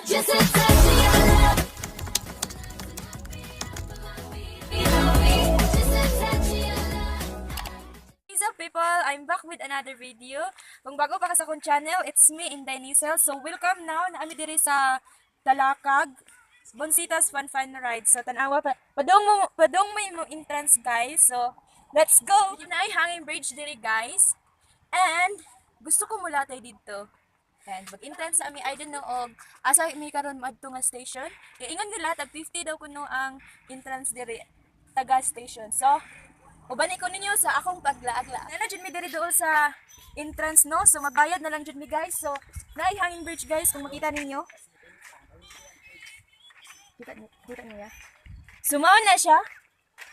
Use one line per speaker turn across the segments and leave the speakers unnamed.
Just a touch of your love. Just a touch of your love.
What's up, people? I'm back with another video. Kung bago pa ka sa akong channel, it's me, Inday Nisel. So welcome now na ami diri sa Talakag, Bonsitas Fun Fun Ride. So tanawa pa padung mo padung may mo entrance, guys. So let's go. Naay hanging bridge diri, guys. And gusto ko mulatay dito. And mag-entrance sa ami, I don't know og asa mi karon maadto nga station. Kay ingon nila tag 50 daw kuno ang entrance diri taga station. So uban ko ninyo sa akong paglaag-laag. Nana jud mi diri dool sa entrance, no. So magbayad na lang jud mi, guys. So naay hanging bridge, guys, kung makita ninyo. Kita niyo, kita niyo ya. So mao na siya.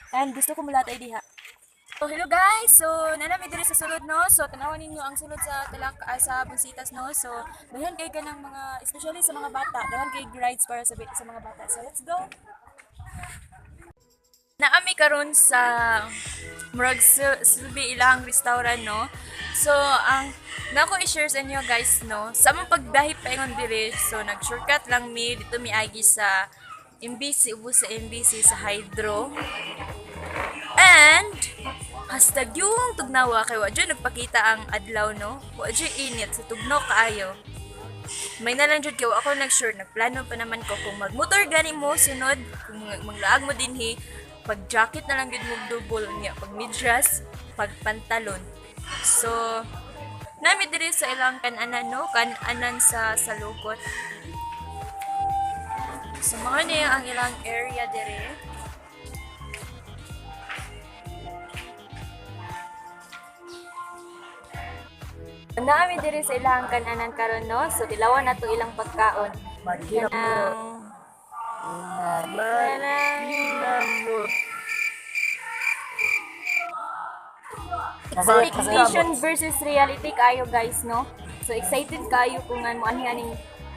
And gusto ko mulatay diha. Oh, hello guys. So nana mi diri sa sulod, no. So tanawan ninyo ang sulod sa talak sa Bonsitas, no. So daghan kay kanang mga, especially sa mga bata, daghan kay rides para sa mga bata. So let's go. Naami karon sa murag silbi ilang restaurant, no. So ang nako i-share sa inyo, guys, no. Sa among pagbiyahe paingon diri, so nag shortcut lang mi dito, miagi sa MBC, ubos sa MBC sa Hydro. And hastag yung tugnawa kay wa jud nagpakita ang adlaw, no. Wa jud init sa tugnaw kaayo. May na lang jud kay wa ako nag-sure, nagplano pa naman ko kung magmotor gani mo sunod, kung maglaag mo dinhi, pag jacket na lang gud mo double niya, pag medyas, pag pantalon. So nami diri sa ilang kananan, no, kananan sa salukot. So mao ni ang ilang area diri. Nami diri sa ilang kananan karon, no. So tilawan nato ilang pagkaon. Kanang kanang expectation versus reality kayo, guys, no. So excited kayo kung nga mo anhi aning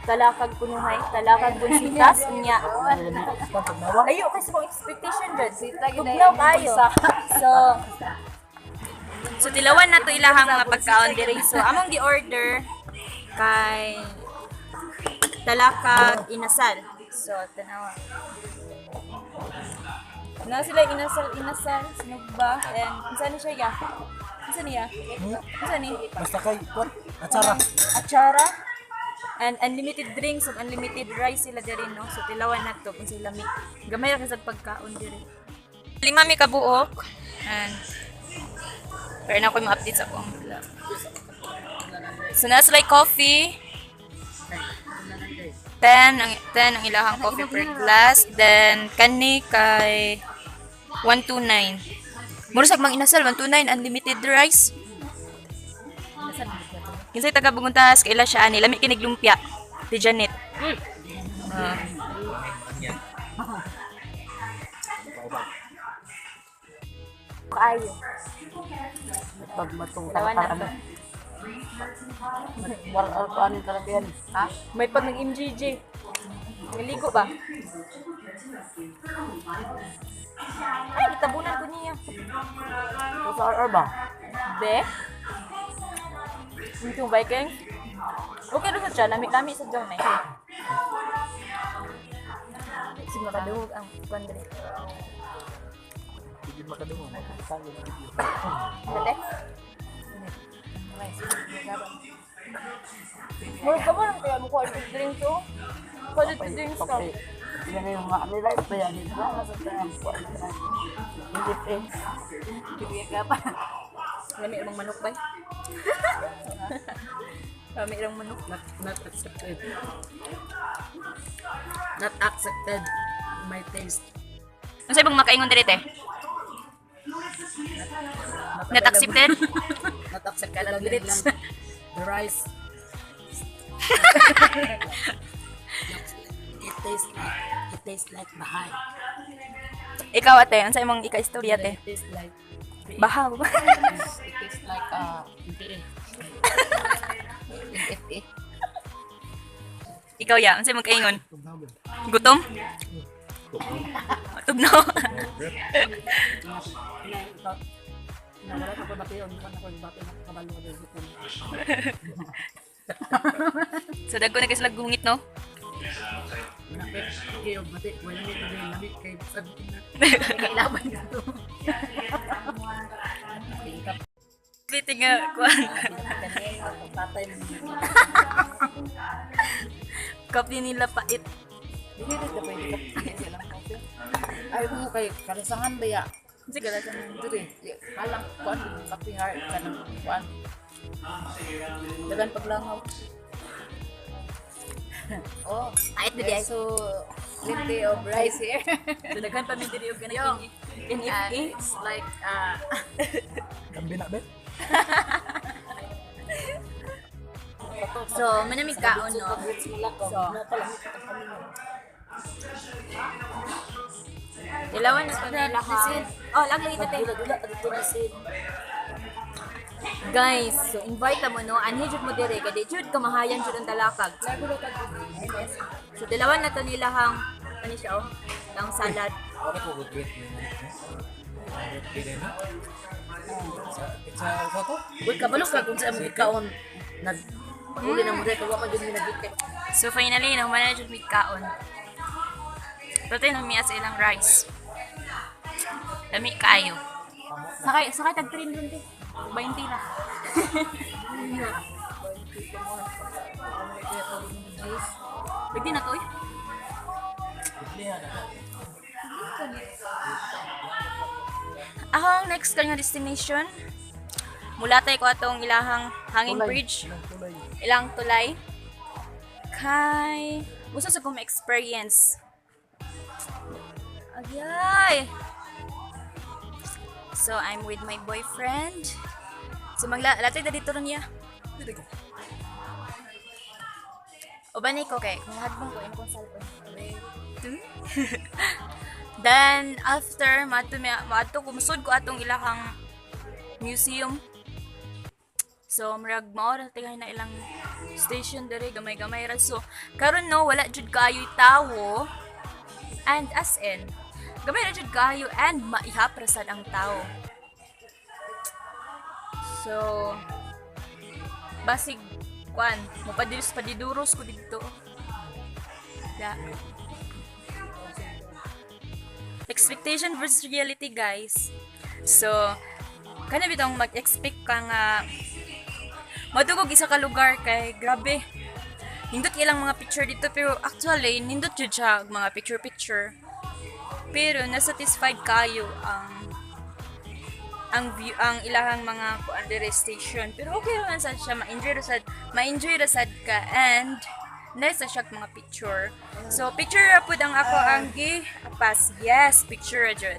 Talakag kunuhay, Talakag Bonsitas unya. Ayo kasi kung expectation jud, tugnaw kayo. So tilawan na to ilahang mga pagkaon diri. So among gi-order kay Talakag inasal. So tanawa. Na sila inasal inasal sinugba and unsa ni siya ya? Unsa niya? Unsa ni?
Basta kay kwan, atsara.
Atsara and unlimited drinks and unlimited rice sila diri, no. So tilawan na to kung sila mi gamay ra kasi pagkaon diri. Lima mi kabuok and pero na ko ma-update sa akong vlog. So nasa like coffee 10 ang 10 ang ilahang coffee per glass, then kani kay 129. Mura sa mang inasal, 129, unlimited rice. Kinsay taga Buguntas, kaila siya ani, lami kinig lumpia. Ti Janet. Ah. Kaayo.
Pag matong
Lawan na
ano. War ano talaga yan.
Ha? May pag ng MGJ. Naligo ba? Ay, gitabunan ko niya.
Sa RR ba?
Be? Yung Viking? Okay ro sa siya, lami-lami sa dyan eh. Sige, makadungog ang kwan diri.
Hindi makadungog. Sabi ng video.
Dati? Murag ka ba lang kaya mo kuha ng drink to? Kuha dito drinks ka.
Yan na yung mga nila pa yan. Nasa tayo. Hindi pa.
Lami ramang manok ba? Lami ramang manok.
Not accepted. Not accepted. My taste.
Ano sa ibang makaingon diri, te? Not accepted?
Not accepted. The rice. It tastes like bahay.
Ikaw, ate, ano sa imong ika-istorya, te?
It tastes like
Bahaw.
it tastes like MPA. MFA.
Ikaw ya, ano sa imong kaingon? Gutom? Tugnaw.
Nawala ko bati on ko bati kabalo ko dito.
So dagko na kay sila gungit, no?
Kayo, bati, wala nito rin lami kay sabi na. Kailaban dito.
Piti nga kuan.
Patay mo.
Kape nila pait.
Dili rin na pwede ka silang kape. Ay mo kay kalasangan ba ya?
Sige lang.
Diri, halang kuan kape har kanang kuan. Dagan paglangaw. Oh,
Pait na di ay.
so plenty of rice here.
So daghan pa mi diri og ganang NFA.
It's like
Kambi na, be.
So manamig kaon no. So Dilawan na to nila ha. Oh, lang lagi tate.
Dula dito na sin.
Guys, so invite mo no, anhi jud mo dire kay di jud kamahayan jud ang talakag. So dilawan na to nila hang ano siya oh, ang salad.
Wala ko regret yun. Regret din na. Sa sa to?
Uy, kabalo ka kung sa among ikaon nag uli na mo dai kay wa man jud mi nagikit.
So finally, nahuman na jud mi kaon. Tatay namiya sa ilang rice. Lami kaayo. Sakay, sakay tag train dun te. 20 ra. Pwede na to eh. Akong next kanya destination, mulatay ko atong ilahang hanging bridge,
Tulay.
ilang tulay. Kay gusto sa kong ma-experience. Agyay! So, I'm with my boyfriend. So, maglatay na dito rin niya.
Dili ko.
Uban ko kay kung hadbong ko imong cellphone. Then after maadto mi maadto ko musud ko atong ilahang museum. So murag mao ra tingay na ilang station dere gamay-gamay ra. So karon no wala jud kaayo'y tawo. And as in gamay ra jud kaayo and maihap ra sad ang tawo. So basig kwan mopadilos padiduros ko didto. Da. Expectation versus reality, guys. So, kana bitong mag-expect ka nga madugog isa ka lugar kay grabe. Nindot ilang mga picture dito pero actually nindot jud siya og mga picture picture. Pero na-satisfied kayo ang view ang ilahang mga kuan dire station. Pero okay ra man sad siya, ma-enjoy ra sad ka and nice na siya og mga picture. So picture ra pud ang ako ang gi pass. Yes, picture ra jud.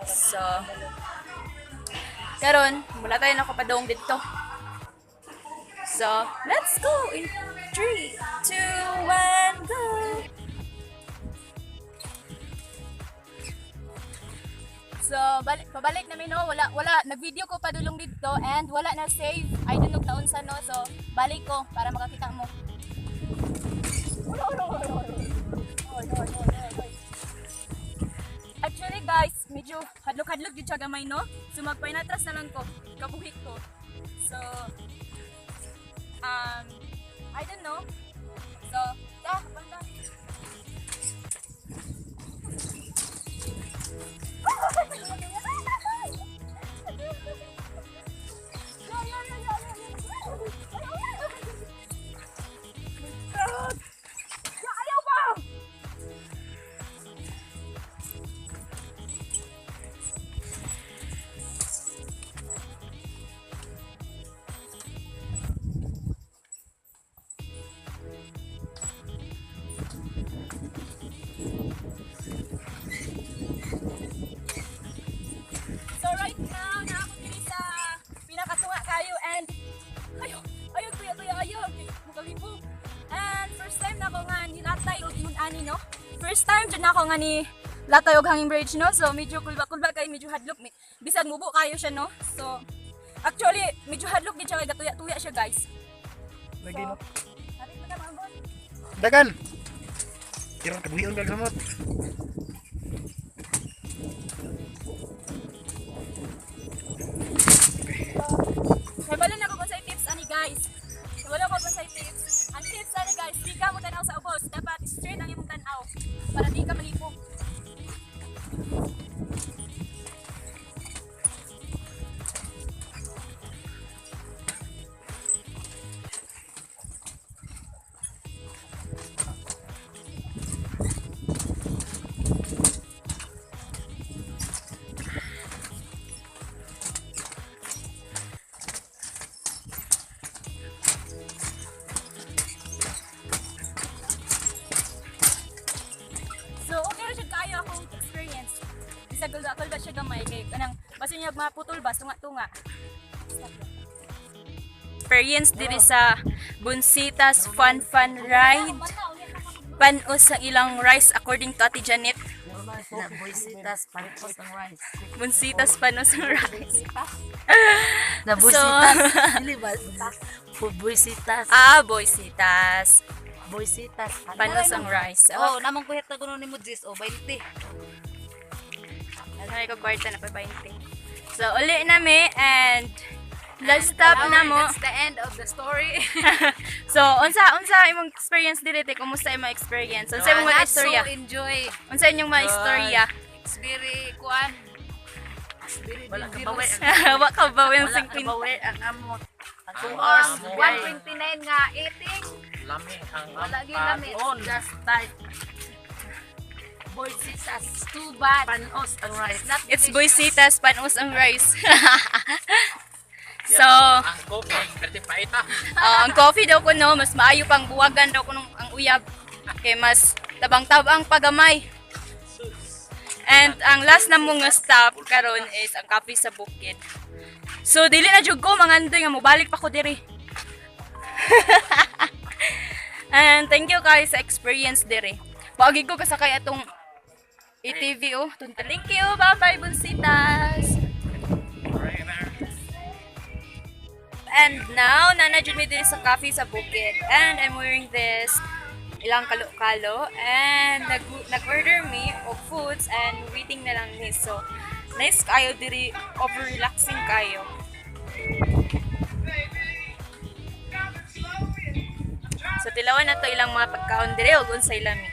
So karon mula tayo na padong didto. So, let's go in 3, 2, 1, go! So, balik, pabalik namin no, wala wala nag-video ko padulong dito and wala na save. I don't know taon sa no. So, balik ko para makakita mo. Actually guys, medyo hadlok-hadlok jud siya gamay no. So magpainatras na lang ko, kabuhi ko. So I don't know. So, ta, banda. Ayaw ba? So right now, na ako diri sa pinakatunga kayo and ayo, ayo kuya kuya ayo, mukalibog. And first time na ako nga nilatay og ingon ani no. First time jud na ako nga ni latay og hanging bridge no. So medyo kulba-kulba kay medyo hadlok mi. Bisag mubo kayo siya no. So actually medyo hadlok gid siya kay gatuya-tuya siya guys.
Lagi no.
Hapit mo na mga boss.
Dagan. Tira kabuhion kag samot.
Kabalo na ko kung sa tips ani guys. Kabalo ko kung sa tips. Ang tips Tips ani, guys, di ka mo tanaw sa ubos. Dapat straight ang imong tanaw para di ka malipong. So, okay ra siya kaayo akong experience. Bisag kulba siya gamay kay kanang basin niya maputol ba tunga-tunga. Experience diri sa Bonsitas Fun Fun Ride. Panos ang ilang rice according to Ate Janet.
Na buisitas, panos ang rice.
Bonsitas panos ang rice.
Na buisitas. Dili ba? Buisitas.
Ah, Boysitas.
Buisitas.
Panos ang rice.
Oh, namang kuhit na kuno ni mo Jis, oh, 20.
Ano ko kwarta na pa 20. So, uli na mi and last stop na mo.
That's the end of the story.
So, unsa imong experience diri te? Kumusta imong experience? Unsa imong mga
Not so
istorya?
enjoy.
Unsa inyong mga istorya?
It's very kuan. It's very
Wala ka bawi.
dangerous.
Wa ka ba yung
Wala ka
50?
bawi ang amot. Ang 2 hours.
129 nga eating.
Lami ang
Wala gyud lami.
On. Just tight. Buisitas.
It's too bad.
Panos ang rice.
Not
It's
delicious.
boysitas panos ang rice. So,
ang coffee, perti paita.
Ang coffee daw ko no, mas maayo pang buwagan daw ko nung ang uyab. Kay mas tabang-tabang pagamay.
Sus.
And ang last na mong stop karon is ang coffee sa bukid. So dili na jud ko mangandoy nga mobalik pa ko diri. And thank you guys sa experience diri. Paagi ko kasakay atong ATV oh. Thank you. Bye-bye, Bonsitas. And now, nana jud mi diri sa coffee sa bukid. And I'm wearing this ilang kalo-kalo. And nag-order me og foods and waiting na lang ni. So, nice kayo diri, over-relaxing kayo. So, tilawan na to ilang mga pagkaon diri og unsay lami.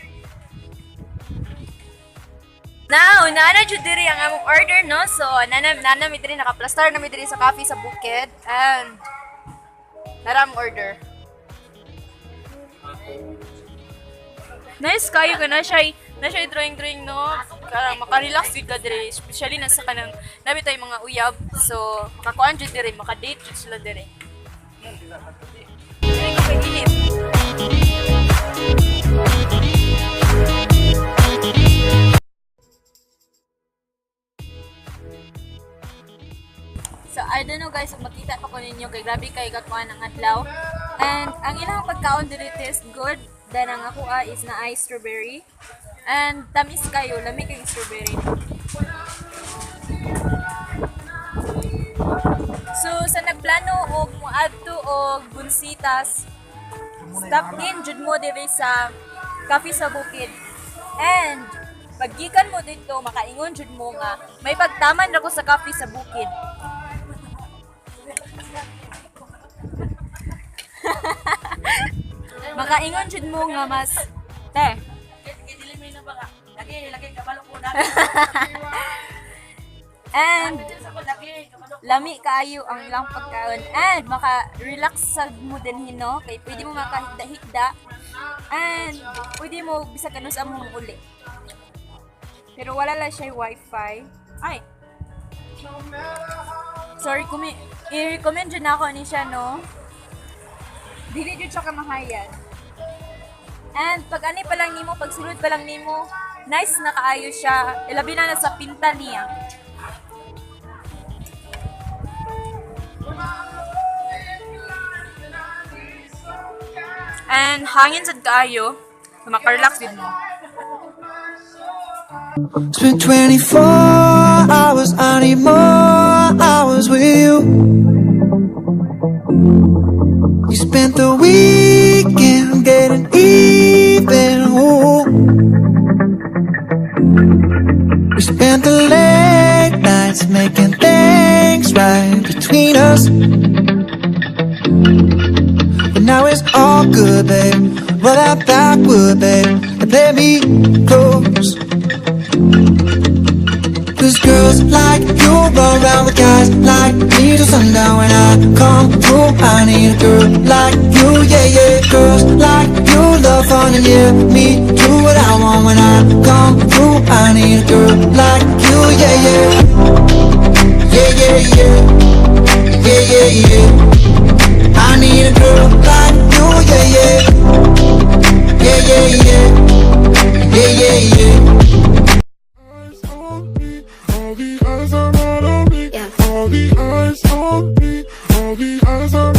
Now, nana jud diri ang among order, no? So, nana mi diri nakaplastar na mi diri sa coffee sa bukid and nara ang order. Nice kayo ka na siya drawing drawing, no. Karang makarelax jud ka diri, especially nasa kanang nabi tayo mga uyab. So, makakuan jud diri, maka-date jud sila diri. Diri ko kay init. So, I don't know guys, kung makita pa ko ninyo kay grabe kay kakuan ang adlaw. And ang ilang pagkaon diri taste good. Then ang ako is na ice strawberry. And tamis kayo, lami kay strawberry. So, sa nagplano og moadto og Bonsitas, stop din jud mo diri sa Cafe sa Bukid. And paggikan mo dito, makaingon jud mo nga may pagtaman ra ko sa Cafe sa Bukid. Makaingon jud mo nga mas te.
Dili mo na ba ka? Lagi, lagi kabalo ko na.
And
Lagi, kabalo.
lami kaayo ang ilang pagkaon and maka-relax sa mo din hino kay pwede mo makahigda-higda and pwede mo bisag ano sa mong uli. Pero wala lang siya wifi. Ay. Sorry, kumi i-recommend jud na ako ni siya, no? Dili jud siya kamahayan. And pag ani pa lang nimo, pag sulod pa lang nimo, nice na kaayo siya. Ilabi na na sa pinta niya. And hangin sad kaayo, makarelax din mo.
It's been 24 hours, I need more hours with you. You spent the weekend getting even. Ooh. We spent the late nights making things right between us. But now it's all good, babe. Roll that backward, babe, and play me close. 'Cause girls like you run around with guys like me till sundown. When I come through, I need a girl like you, yeah. Girls like you love fun and yeah, me do what I want. When I come through, I need a girl like you, yeah. Yeah. Yeah. I need a girl like you, yeah. Yeah. Yeah.
On me, all the eyes are on me. All the eyes on me, all the eyes are